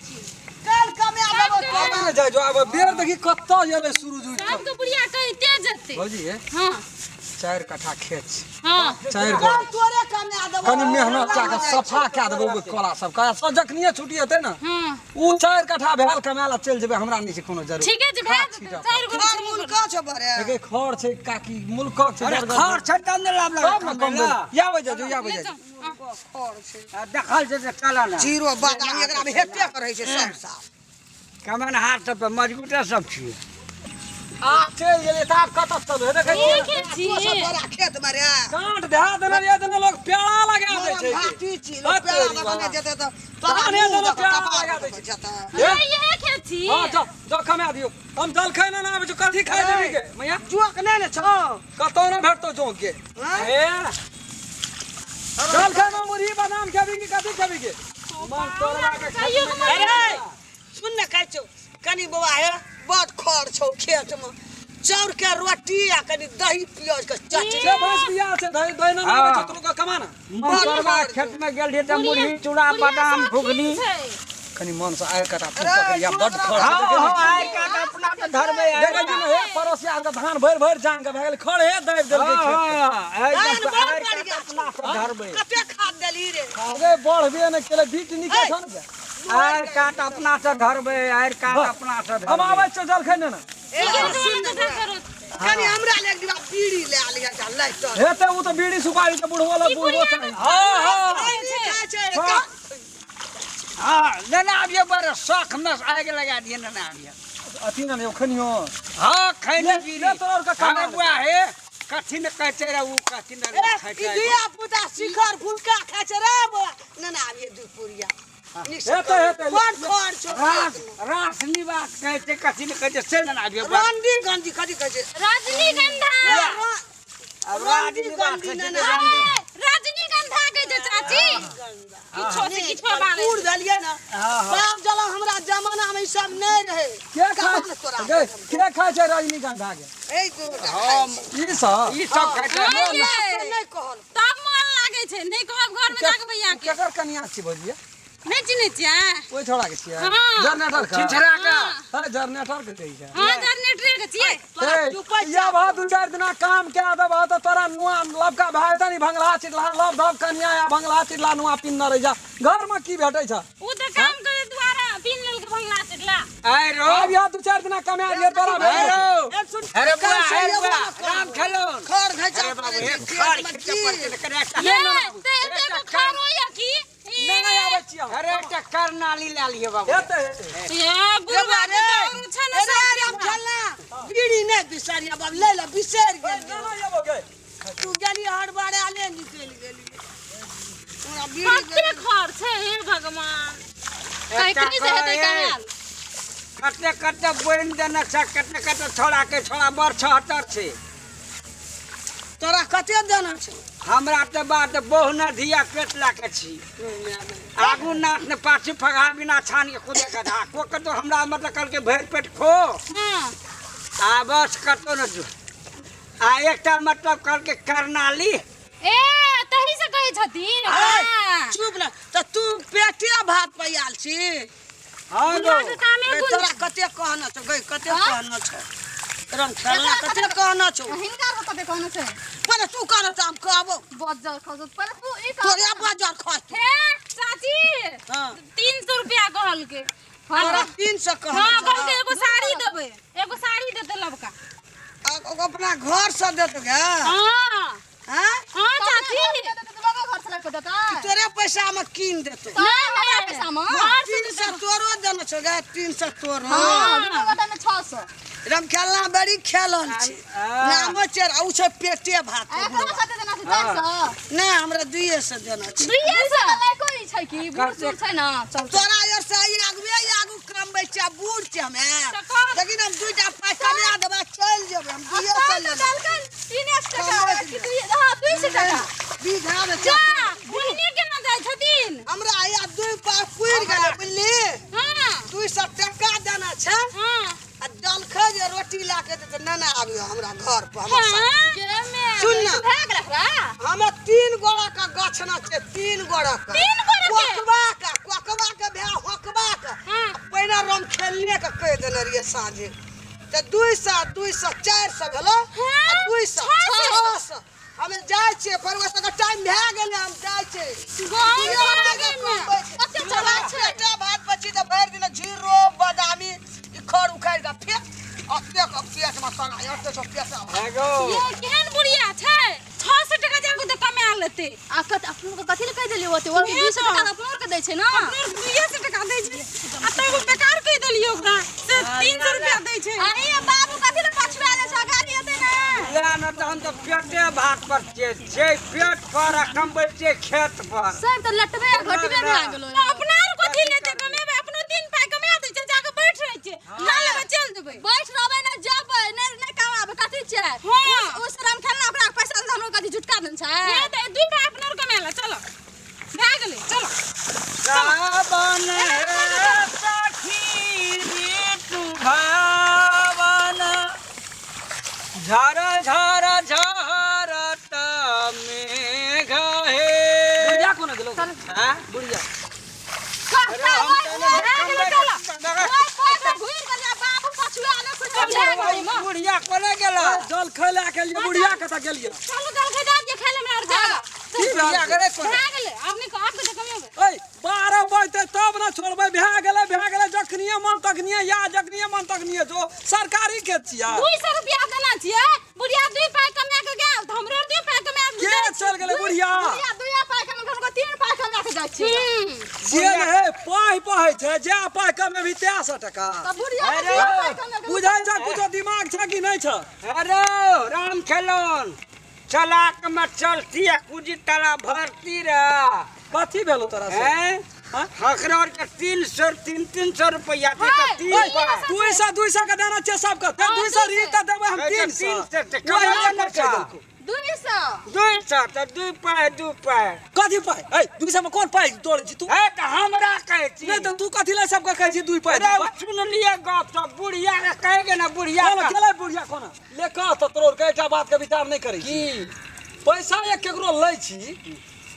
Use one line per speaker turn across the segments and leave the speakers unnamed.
छी काल कमे देबो
कमे ने जाइ जो आब बेर देखी कतऽ एलै सूरज उगि कऽ
सबके बुढ़िया कहिते जेतै
भौजी हे
हाँ
4 कट्ठा खेत छै
हाँ
चारि गो
काल तोरे कमे देबो
कनि मेहनत कए कऽ सफा कए देबै ओहि कोला सब कऽ सब जखनिए छुट्टी हेतै ने
हाँ
ओ 4 कट्ठा भेल कमाए लए चलि जेबै हमरा नहि छै कोनो जरूरत
ठीके छै भए जेतै चारि गो
खर मुलका छौ बरे
देखै खर छै काकी मुल्कक छै
अरे
जरगर
खर छै तब ने लाभ
तब ने कम
लगा
देबै आबै जाइ जो आबै जाइ जो।
खर छै
देखल छै तऽ चल ना
जीरो बादाम एकरा में हेते करै छै सब साल
कमेनहार सब तऽ मजबूते सब छियै
आ चलि गेलै तऽ आब कतऽ चलू हे देखै छियै
ठीके
तो सब
छी
तोरा खेत में रे
काँट धए देने रहियै देने लोक पेड़ा लगा दै छै
भाटी छी
हँ,
लोक पेड़ा
तेरी
लगने
बाबा।
जेतै तऽ तोरा
धाने
मुँह
देने
दऽ कऽ
पेड़ा
कपार
लगा दै
पर
छै।
जेतै
हे?
इहे खेत छी
हँ जाओ जाओ कमा दियौ हम जलखै ने आबै छी कथी खाइ देबी गे मैया
जोक नहि ने छौ
कतौ ने भेटतौ जोंक गे
हँ?
हे जलखै में मुरही बादाम खेबी कि कथी खेबी गे मन तोड़वा के
कहियो के मन
अरे सुन ने कहै छौ कनि बौआ हे बड खर छौ खेत में चाउर के रोटी आ कनि दही प्याज के चटनी
से भैंस बिया छै दही दही ना आबै छौ तू कमा ना
मनतोरबा खेत में गेल रहियै तऽ मुरही चूड़ा बादाम
बुढ़िया
घुघनी
सब ठीक छै।
कनि मन से आइ कटा तू
अरे,
पकड़िया बड खर
हँ
छै देखै
हँ
नहि
आइ काट अपना तऽ धरबै आइ
देखै छी ने हे पड़ोसिया के धान भरि भरि जान के भए गेल खर हे दाबि देलकै
हँ
खेत के।
हँ आइ
धान
काट
बड़
आइ
बढ़
काट
गेल
अपना से धरबै
कते खाद देलही रे
अरे बढ़बे नहि केलै बीट निके छौ ने
आइ काट अपना से धरबै आइ काट अपना से
हम
धरबै
आबै छियौ जलखै ने ने
ए,
ठीक
सुन
छै
ने
तऽ
बौआ,
करू
कनि हमरा लए एक डिब्बा बीड़ी लए लिअ जा लाइटर
हेतै ओ तऽ बीड़ी सुपारी के बुढ़बो लग बुढ़बो
बुढ़िया
छै हँ हँ
नहि खाइ छै
हँ। हँ लेने आबियौ बड़ शौख में आगि लगा दिए लेने आबियौ
अथी ने यौ खनियो
हँ खैने
ले-
बीड़ी
ले तोरा आरके खाना
अरे बुआ हे कथी ने कहते रहे उ कथी ने
ए,
खाइ
ई धिया पुता शिखर फुलका खाइ छै रे बौआ ने ने आबिये दू पुरिया नीक से
हेतै, हेतै।
बड़ खर छौ
रास रास निवास कहते कथी ने कहते से लेने आबियौ बुआ।
रंडी गंदी कथी कहै छै
रजनीगंधा
अब राज
रंडी
निवास
गंदी
कहै
ने
छै
ने
रंडी।
ए, रजनीगंधा कहै छै चाची किछो से किछो बाजै
बूढ़ भेलियै ने बाप जला हमरा जमाना में ई सब नहि रहै
के खाइ
कहाँ ने तोरा
गे, के खाइ छै रजनीगंधा के
ए गोटा खाइ
हम
छै।
ई सब
ई सब खाइ छै
हाँ,
हमरा से नहि कहल
तब मोन लागै छै नहि कहब घर में जाके भैया के
केकर कनिया छी भौजी
नहि चिन्है छियै
ओहि छोड़ा के छियै
हाँ।
जनरेटर के
छिछरा के
हाँ जनरेटर के कहै छै
हाँ जनरेटरे के छियै
तोरा
ए,
चुपै
या भा दू चारि दिना काम कए देबह तऽ तोरा नुआ लबका भए जेतै नि भंगला चिटला लब धब कनिया या भंगला चिटला नुआ पिन्हने रहि जा घरमे की भेटै छ
उ तऽ काम करे दुआरा पिन लेलकै भंगला चिटला
आइ रो
आब यहाँ दू चारि दिना कमा दिए तोरा
आइ
भेट
रो
ए, सुन,
अरे बुआ
कान से
अरे
ये
बुआ
वाला कर।
राम खेलो
खर घचा
अरे बाबू
पड़ै
हे
छै
खर
खेत में
खींचे
की?
पड़तै ने कने एकटा
ये तऽ एते गो खर होइया की
नहि नहि आबै छियै हम।
अरे एकटा करनाली लए लिअ बाबू
हेतै हेतै
ये बुढ़वा के
रे,
तऽ औरो छै ने
ए रे, राम
सब
खेलना बीड़ी नहि बिसरिया बाब ले ले बिसरि
नहि
गेलियै
नहि एबो गे
तू गेली हड़बड़ा ले निकलि गेली हमरा बीड़ी
कते खर छै हे भगवान
एकटा
कैकरी से हेतै
कहै,
कमाल
कते कते बोनि देने छै कते कते छोड़ा के छोड़ा बड़ छहत्तर छै
तोरा कते देना छौ
हमरा तऽ बात बहु न धिया पेट लए के छी आगू नाथ ने पाछू फगा बिना छान के खुदे गधा को कतो हमरा मतलब कहलकै भरि पेट खो
हाँ
आ बस कतो न जो आ एकटा मतलब कहलकै करनाली
ए तही से कहै छथिन हाँ।
चुप न तऽ तू पेटे भात पर आयल छी
हँ
बुढ़वा के कामे
ए,
कोन
तोरा कते कहना छौ गई कते कहना छौ रम खेलना कते कहना छौ
हिनका आर कते कहने छै
पहिले तू कहना तऽ हम कहबो
बज्जर खसत पहिले तू ई कह
तोरे बाजार खस
हे चाची
हाँ
300 रुपया कहलकै
तोरा 300 कहना
हाँ
छौ
कहलकै एगो साड़ी देबै एगो साड़ी देतै लबका
अपना घर से देतो गे
हाँ
हाँ
हाँ चाची
घर से लऽ देतै
तोरे पैसा में कीन देतो
नहि हमरा पैसा में
घर से
300 तोरो देना छौ गे 300 तोरो
हाँ दुनू गोटा में 600
रम खेलना बड़ी खेलल छै नामो छै आ उ छै पेटे भात
आ एकरा कते देना छै 400
नहि हमरा 200 देना छै
200
लाइको ई छै कि बूढ़ सूढ़ छै ने चल
तोरा यार से ई आगुए ई आगू कमबै छै बूढ़ छै हमे
तऽ कह।
लेकिन हम दूटा पाइ कमा देबै चलि जेबै हम दुइए सए
तहन तऽ
लेबै
देलकनि 300 टका कि दुइ हाँ 200 टका
बीघा मे
जा ओहने केना जाइ छथिन
हमरा या दुइ पाइ पुरि गेलै बुझली
हाँ
200 टका देना छै
हाँ
आ जलखै जे रोटी लए के देतै नेने आबियौ हमरा घर पर हमर साथ।
हाँ
गे मैं
सुन ना।
भए गेल एकरा
हमे तीन गोड़ा के गाछ न छै तीन गोड़ा के
तीन गोड़ा के?
कोकबा के कोकबा के भए होकबा के
हाँ।
राम खेलने के कहि देने रहियै साँझे तऽ 200 200 400 भेलो आ 200 600। हमे जाइ छियै पर ओहि सबके टाइम भए गेलै, हम जाइ छियै।
कते चला छै?
पेटा भात बची तऽ भरि दिन जीरो बादामी ई खर उखाड़ि कऽ फेक अतेक पेट मे तना एते छौ पेटा भात।
एगो
ये केहन बुढ़िया छै, 600 टका जाके तऽ कमा लेतै।
आ कत अपनो के कथी लए कहि देलियै ओते? ओ 200 टका तऽ अपनो के दै छै ने।
अपनो 200 टका दै छै आ तब बेकार कहि देलियै ओकरा से 300 रुपया दै छै।
आ ई बाबू कथी लए पछुआ जाइ छै? अगाड़ी एतै ने।
ले ने तहन तऽ पेटे भात पर छियै, छै पेट पर आ कमबै छियै खेत पर।
सब तऽ लटबे आ घटबे भए गेलो।
तऽ अपना आर कथी लेतै कमेबै? अपनो 3 पाइ कमा दै छै, जाके बैठ रहै छै, खा लेबै चलि जेबै।
बैठ रहबै ने जेबै, नहि नहि कमाबै कथी छै?
हाँ।
ओ श्रम खेलना ओकरा पैसा दे, हमरो कथी झुटका देन छै?
नहि तऽ 2 पाइ अपनो आर कमा ले, चलो भए गेलै, चलो।
सावन हे सखी ऋतु भावन, झर झर झरत मेघ हे।
बुढ़िया कोना गेलो?
हाँ?
बुढ़िया
अरे हम तऽ नहि
भए गेलै, चलो।
ओइ कोइ तऽ घुरि गेलै, बाबू पछुआ गेलै, से चल भए गेलै माँ।
बुढ़िया कोने गेलो?
जल खाय लए के लिए बुढ़िया कतऽ गेलियै?
चलू जल खा दियै, खाय ले हमरा आर जागा।
की भेल?
बुढ़िया गेलै कोने?
भए गेलै, आब नहि आब कते कमेबै?
ऐ 12 बजतै तब ने छोड़बै। भए गेलै भए गेलै, जखनिए मन तखनिए या जखनिए मन तखनिए जो। सरकारी खेत छियै।
200 रुपया देना छियै, बुढ़िया 2 पाइ कमा के गेल तऽ हमरो 2 पाइ कमा के
के चल गेलै बुढ़िया?
बुढ़िया 2 पाइ कमा के हमरो 3 पाइ कमा के जाइ छियै।
से ने हे पाइ पाइ छै, जे पाइ कमेबही तै सए टका।
तऽ बुढ़िया के
अरे।
3 पाइ कमा के
बुझै छै कुछो दिमाग छै कि नहि छै?
अरे राम खेलौन चलाक में चलती आ कुजी ताला भरती रे।
कथी भेलो तोरा से?
हैं?
हाँ?
हकरा के 300 300 रुपया दे तऽ 3
ऐ,
पाइ।
200 200 के देना छै सबके, ते 200 री तऽ देबै हम 300।
300 तऽ
वही
कमाइ
ने
नहि
कहि
छौ।
देलकौ।
200
200 तऽ 2 पाइ 2 पाइ।
कथी पाइ? ऐ 200 में कोन पाइ तोड़ै छी तू?
हे तऽ हमरा कहै छी।
नहि तऽ तू कथी लए सबके कहै छी 2 पाइ?
अरे
2 पाइ?
सुनलियै गप सब बुढ़िया के कहे के ना बुढ़िया
कोना
के।
गेलै बुढ़िया कोना? ले कह तऽ तोर के एकटा बात के विचार नहि करै छी।
की?
पैसा एक केकरो लै छी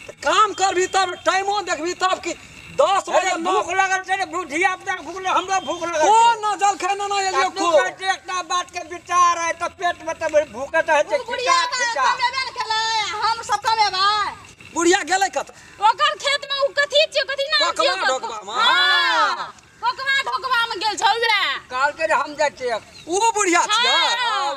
तऽ काम करबी तब टाइमो देखबी तब कि 10
अरे
बजे
भूख लगल छै रे, धिया पुता के भूख लगल, हमरो भूख लगल छै।
कोन न जल खाय ना एलियो
तू
को।
कहै छै एकटा बात के विचार है तऽ पेट में तऽ भूखे तऽ होइ छै।
ओ बुढ़िया
खिचा खिचा।
कमेबे ने केलै, हम सब कमेबै।
बुढ़िया गेलै कतऽ?
ओकर खेत में ओ कथी छियै, कथी नाम छियै?
कोकवा ढोकवा मे।
हाँ, कोकवा ढोकवा में गेल छौ उएह।
कहलकै रे हम जाइ छियै।
ओ बुढ़िया छियै?
हाँ।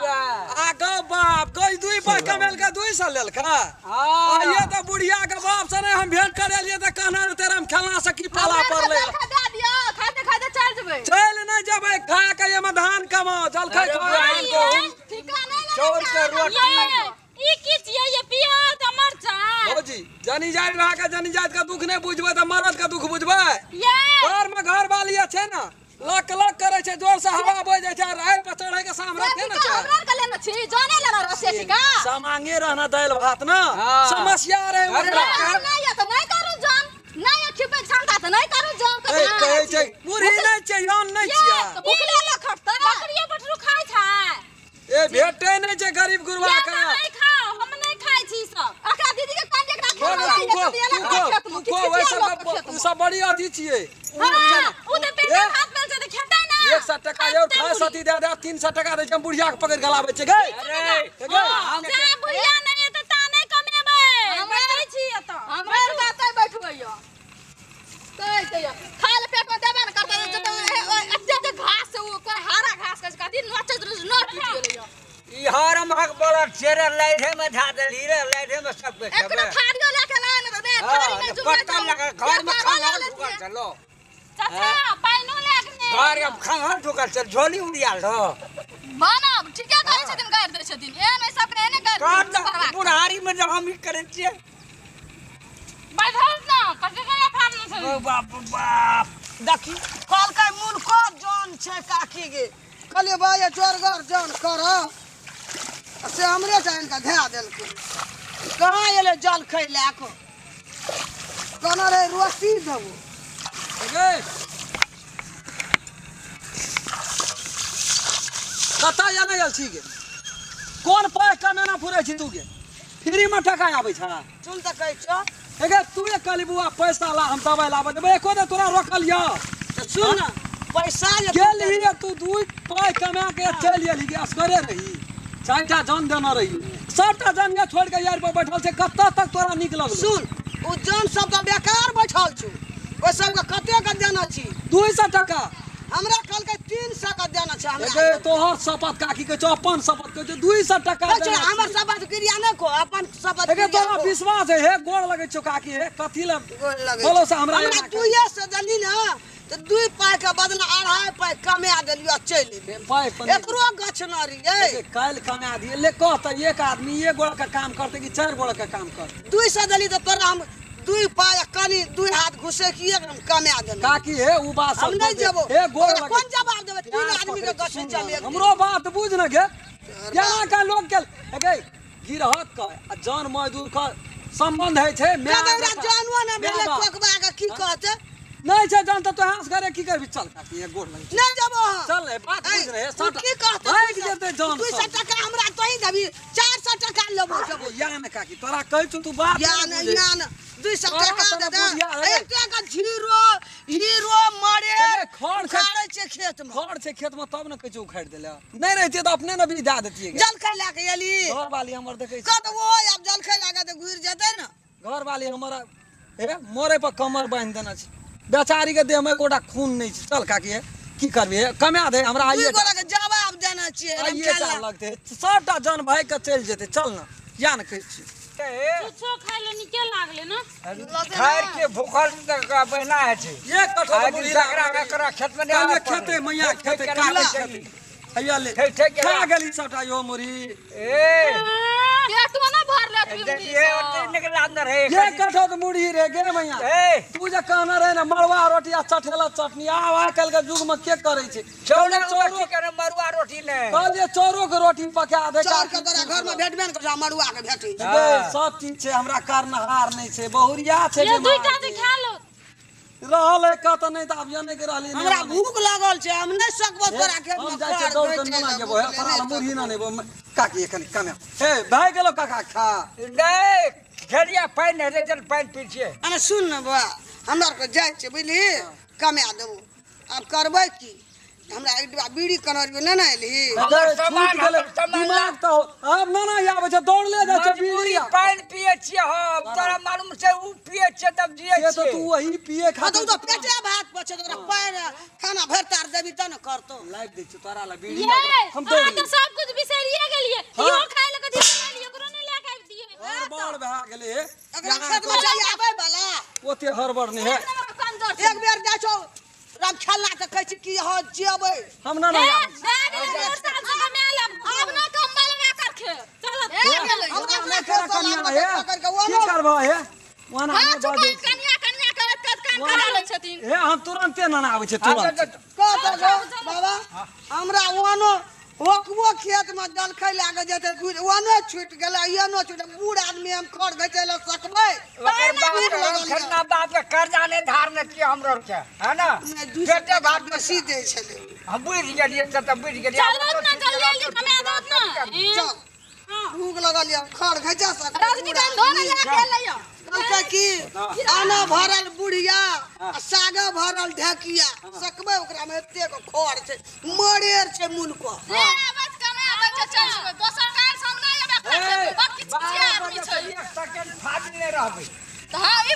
आ गौ बाप गई 2 पाइ कमेलकै 200 लेलकै।
हाँ।
आ ये तऽ बुढ़िया के बाप से नहि हम भेंट करे लिए तऽ कहना रे तेरा हम खेलना से की पाला
हमरा आरके
पड़लै।
जलखै दए दियौ, खाइते खाइते चलि जेबै।
चलि नहि जेबै, खा के एहिमे धान कमाओ, जलखै
अरे
खाओ।
भाई, गहूम,
ठीका नहि लेने
चाउर के
छै।
रोटी।
ये ई की छियै? ये प्याज आ मरचाइ।
भौजी जनी जाति भए के जनी जाति के दुख नहि बुझबै तऽ मरद के दुख बुझबै?
ये
घर में घर वाली छै ने, लक लक करै छै, जोर से हवा बहि जाइ छै, राति पर चढ़ै के सामर्थ्य ने
ठीका
छै।
हमरा आरके लेने छी, जने लेने रहै से ठीका।
समांगे रहना दालि भात ने
हाँ।
समस्या रहे
अरे
ओकरा।
हम नहि यऽ तऽ नहि करू जन, नहि यऽ खिबै क्षमता तऽ नहि करू जन।
ए, कहै छै मुरही नहि छै, अन्न नहि
ये
छियै।
तऽ भुखले लोक खटतै।
बकरियो बटरू खाइ छै।
ए भेटै नहि छै गरीब गुरबा
ये
के।
तऽ नहि खाओ, हम नहि खाइ छी ई सब।
एकरा दीदी के कान एकरा
खो
खेत
ने,
में
तू खो,
जाइए,
तू खो,
खेत में,
तू खो, ओहि
किछु
सब
लोक खेत
तू
में।
सब बड़ी अथी छियै।
हाँ, ओ तऽ पेटे
ए?
भात मिल छै तऽ खेतै ना।
100 टका यौ खाय सती दे दे, 300 टका दै छै, हम बुढ़िया के पकड़ि के लाबै छै गै।
अरे
गै।
हम
जा बुढ़िया नहि एतै ता नहि कमेबै।
हमरा
बैठै छी एतऽ।
हमरा आरके एतै बैठबै यऽ। कहै छै यऽ, खाय लए पेटमे देबे ने करतै, जते एते जे घास छै, ओ कोइ हरा घास कहै छै, कथी नोचैत रहै छै, नोच टूटि गेलै यऽ।
ई हर महक बोलत छेरे लाइढ़े में धा देलही रे, लाइढ़े में सब के
एकरो
खेबै।
थारियो लए के लाए ने तऽ नहि,
हाँ,
थारी नहि जुमलै
पत्ता
तऽ
लगा घर में
पेपर
खंघर
लऽ
ढुकल
लेतियै।
छलो।
चाचा पाइनो लए के नहि
घर में खंघर ढुकल छल, झोली उड़ियाल रहो।
बनाब, ठीके कहै छथिन, गारि दै छथिन। एहन एहि सबके एहने गारि
कहत
दै छथिन,
तऽ बुढ़ारी में जब हम ई करै छियै।
बैठल ना, कथी के फार्म छै?
ओ बाप बाप।
देखी कहलकै मुन को जन छै काकी गे। कहलियै भाई जोरगर जन कर, से हमरे जान के धए देलकै। कहाँ एलै जलखै लए कऽ? कहने रहै रोटी देबो।
गै। कतऽ एने आयल छी गे? कोन पाइ कमेना फुरै छी तू गे? फ्री में टका आबै छै?
सुन तऽ कहै छौ।
हे गे, तू एक कहली बुआ पैसा ला हम दवाइ लाबै देबै, एको दे तोरा रोकल यऽ।
तऽ सुन ने, पैसा जे
गेलही आ तू 2 पाइ कमा के चलि एलही कि असगरे रही? 4टा जन देने रही, सबटा जन के छोड़ि के यार पर बैठल छै। कतऽ तक तोरा नीक लगलौ?
सुन, ओ जन सब तऽ बेकार बैठल छौ, ओहि सबके कते के देने छी?
200 टका।
हमरा कहलकै 300 के देने छै हमरा।
एगे तोहर शपथ काकी कहै छौ, अपन शपथ कहै छौ, 200 टका
कहै छै,
देने
हमर
छी।
शपथ क्रिया नहि कह, अपन शपथ
एगे
क्रिया
तोरा
कह।
विश्वास है? हे गोड़ लगै छौ काकी, हे कथी लए
गोड़ लगै
बोलो
छै।
से हमरा
हमरा
एना कर।
200 देली ने तऽ 2 पाइ के बदला 2.5 पाइ कमा देलियो आ चलि एली।
पाइ पर नहि।
एकरो गछ न रहियै।
एगे काल्हि कमा दिए ले कह तऽ एक आदमी 1 गोड़ा के काम करतै कि 4 गोड़ा के काम करतै?
200 देली तऽ तोरा हम 2 पाइ आ कनि 2 हाथ घुसैकिए के हम कमा देलहुँ।
काकी हे उ बात
हम
सब
नहि
छोड़ दे।
जेबो।
हे गोड़
तोरा
लगै
कोन जवाब देबै? 3
प्यार
आदमी के
पकड़ै
गछ
छी, सुन
चल
ने,
एक दिन।
हमरो बात बुझ न गे। केना के लोक के गे गिरहत के आ जन मजदूर के संबंध होइ छै। माय
कतौ
बेटा-
जानवो ने
माय
भेलै
बाप।
कोकबा के की कहतै?
नहि छै जन तऽ तों असगरे की करबी? चल काकी, एक गोड़ लगै छै।
नहि जेबो हम।
चल ने, बात बुझ रहे,
तू
सबटा
की कहतै?
भागि जेतै जन
200
सब।
टका हमरा तोही देबी, 400 टका लेबो जेबो।
या ने काकी, तोरा कहै छौ तू बात
या
नहि
ने,
बुझै।
या ने, 200
तोरा
टका
सने
दे दे।
बुढ़िया रे।
एते के जीरो हीरो मरे
एगे खड़ छै।
उखाड़ै छै खेत में।
खड़ छै खेत में तब ने कहै छै उखाड़ि देले। नहि रहितियै तऽ अपने ने बीज दए देतियै गे।
जलखै लए के एली।
घर वाली हमर देखै छै।
कह तऽ ओहो आब जलखै लए के तऽ घुरि जेतै ने।
घर वाली हमर हे मरे पर कमर बान्हि देने छै। बेचारी के देह में एकोटा खून नहि छै। चल काकी हे, की करबी हे, कमा दे हमरा
दुइ
आइए
गोरा के जवाब देने छियै।
आइए टा लगतै, सबटा जन भागि के चलि जेतै। चल ने, या ने कहै छी।
कुछो खाय ले नीके लागले ना।
खाय के भूखल तऽ बहिना होइ छै।
एक कठो
आइ
मुरही
दिन सगरा एकरा खेत में नहि
काल्हि
आबऽ पड़लै।
खेतै मैया
ठेक
खेतै
ठेक
काल्हि
केना
खेतै। हैया ले
ठेक ठेक केना?
खा गेली सबटा यो मुरही।
ए
पेटो ना भरले तू
देखिए ओते निकला अंदर है।
एक कठो तऽ मुरही रे गे मैया।
ए
तू जे कहने रहे ने मड़ुआ रोटी आ चठेला चटनी, आब आइ काल्हि के युग में के करै छै?
चौरा
चौरो
रोटी करे मरुआ रोटी ने।
कहलियै चौरो के रोटी पका दे।
चाउर के तोरा घर में भेटबे ने करै छै, मड़ुआ के भेटै छै।
गे, सब चीज छै, हमरा करनहार नहि छै, बहुरिया छै।
ये
बीमार
2टा जे
छै।
खा लो।
रहल है कत नहि तऽ आब नहि के रहली।
हमरा भूख लागल छै, हम नहि सकबो तोरा खेत
हम
में
जाइ छियै
खड़
दौड़ के
बैठे
नना
लए,
जेबो हे
भूख
तोरा
लेने
मुरही ना नेबो काकी एखन कमे हे भए गेलो काका खा।
नहीं खेलिया पानि हेतै चल पानि पी छियै।
अने सुन ने बौआ, हमरा आरके जाइ छियै बुझली, कमा देबो। आब करबै की? हमरा एक डिब्बा बीड़ी कनरियो नहि ने एलही।
हमर
छूट
सामान,
गेलै
हमर सामान
दिमाग तऽ आब नाना आबै छै दौड़ले जाइ छै बीड़ी
मजबूरी पानि पिए छियै हम, तोरा मालूम छै उ पिए छियै तब जिए
से तऽ
छियै।
तू वही पिए
हाँ तऽ
खातिर
उ तऽ पेटे भात पर छै, तऽ ओकरा पानि खाना भरि तार देबी तब ने करतौ।
लाइफ दै छियौ तोरा लए बीड़ी
ये
हम दौड़
अहाँ तऽ सब कुछ बिसरिये गेलियै।
हाँ।
इहो खाय लए कथी बनेलियै, ओकरो नहि लए के आबि दियै।
हड़बड़ भए गेलै हे।
एकरा खेत में छै आबै वाला।
ओते हड़बड़ नहि है।
एक बेर जाइ छौ राम खेलना तऽ कहै छी कि हँ जेबै।
हम ना ना
हे,
आबै छी।
भए गेलै, डेढ़ साल से कमा लेब। आब नहि कमबै लेबै एकर खेत। चलऽ।
हमरा
नहि
अपना
कर
खेत
कनिया
से
हे
पकड़ के
की
ओनो
करबह हे ओना
हाँ
नहि
चुप
बजै छी।
कनिया कनिया करत करत कान करा लै छथिन।
हे हम तुरन्ते नाना आबै छै तुरन्त।
कह तऽ गो बाबा, हमरा ओनो ओकबो खेत में जलखै लए के जेतै घुरि ओनो छूटि गेलै, एनो छूटि गेलै। बूढ़ आदमी हम खर घिचै लए सकबै?
ओकर बाप
भूख
के
लगल यऽ।
खतना बाप के कर्जा नहि धारने छियै हमरो के, है ना?
नहि, 200
पेटे
टका
भात
बेसी दै छलै।
हम बुझि गेलियै से तऽ बुझि गेलियै।
चलत ना, जल्दी जल्दी कमा दत ना।
चल, भूख लगल यऽ, खर घिचा सकबै?
रजनीगंधो ने लए के एलै यऽ।
कहलकै कि आना भरल बुढ़िया आ साग भरल ढेकिया, सकबै? ओकरा में एतेक खर छै, मरेर छै मुनको।
ले आबै छै, कमा आबै छै, चल जेबै। दोसर काज हम नहि एबै एकर खेतमे, बड़ किछु आदमी छै।
एक सेकंड फाजिल नहि रहबै।
तऽ हाँ, ई